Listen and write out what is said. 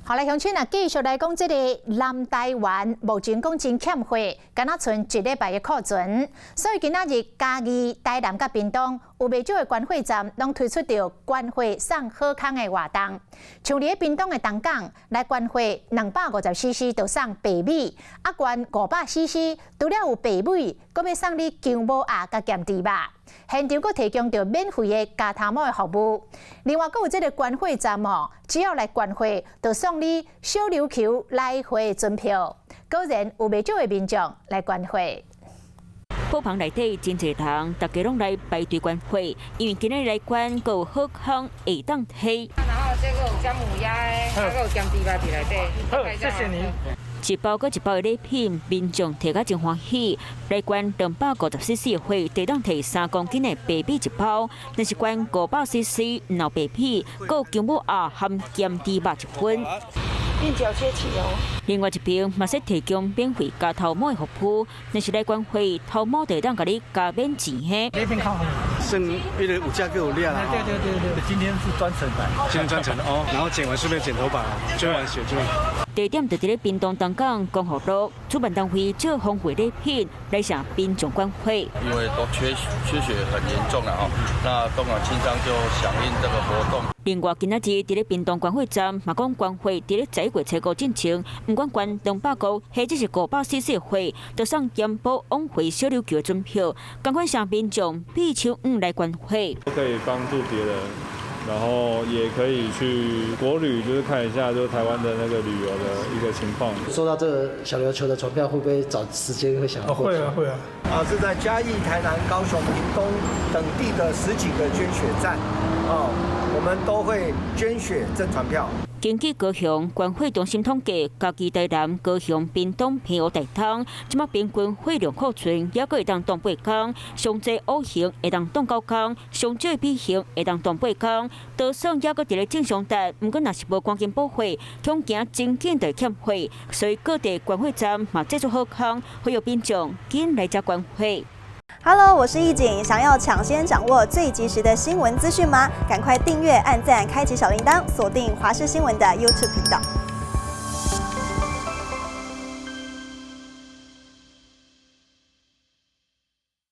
好來，鄉親啊，繼續來講這个南台灣目前講真欠貨，敢若賰一禮拜的庫存，所以今仔日嘉義、台南佮屏東有袂少的捐血站，攏推出著捐血送好康的活動。像佇咧屏東的東港來捐血250 cc 就送白米，啊捐500 cc 除了有白米，閣欲送你薑母鴨佮鹹豬肉。現場閣提供著免費的咬頭毛的服務。另外，閣有這个捐血站哦，只要來捐血，就送你小琉球來回船票。果然有袂少的民眾來捐血。鋪棚內底真濟人，大家攏來排隊捐血，因為今日來捐，閣有好康會當提。然後這个有薑母鴨的，還有鹹豬肉佇內底。好，謝謝你。一包閣一包的禮品，民眾提甲真歡喜。來捐250 cc 的血，會當提3公斤的白米一包；若是捐500 cc，毋但白米，閣有薑母鴨含鹹豬肉一份。鬢角切起哦。另外一邊嘛是提供免費咬頭毛的服務，若是來捐血，頭毛就會當共你加免錢嘿。禮品較好。算彼个有食閣有領啦。對對對對，今天是專程來，今天專程哦，然後剪完順便剪頭髮，捐完血就。地點就佇咧屏東東港光復路，主辦單位借豐富禮品來向民眾捐血。因為都缺血很嚴重啦，哦，那東港青商就響應這個活動。另外，今仔日佇咧屏東捐血站，嘛講捐血佇咧11月初五進前，毋管捐200塊，或者是500 cc 的血，就送健保往回小琉球的船票。仝款向民眾比手五來捐血，都可以幫助別人，然後也可以去國旅，就是看一下，就是台灣的那個旅遊的一個情況。收到這個小琉球的船票，會不會找時間會想要過去？會啊，會啊。啊，是在嘉義、台南、高雄、屏東等地的十幾個捐血站，哦，我們都會捐血贈船票。根據高雄捐血中心統計，嘉義、台南、高雄、屏東、澎湖、台東，這馬平均血量庫存猶閣會當擋八工，上濟 O 型會當擋9工，上少 B 型會當擋八工。多數猶閣佇咧正常等，毋過若是無趕緊補血，恐驚真緊就會欠血，所以各地捐血站嘛祭出好康，呼籲民眾緊來遮捐血。 Hello，我是易景，想要搶先掌握最及時的新聞資訊嗎？趕快訂閱、按讚、開啟小鈴鐺，鎖定華視新聞的 YouTube 頻道。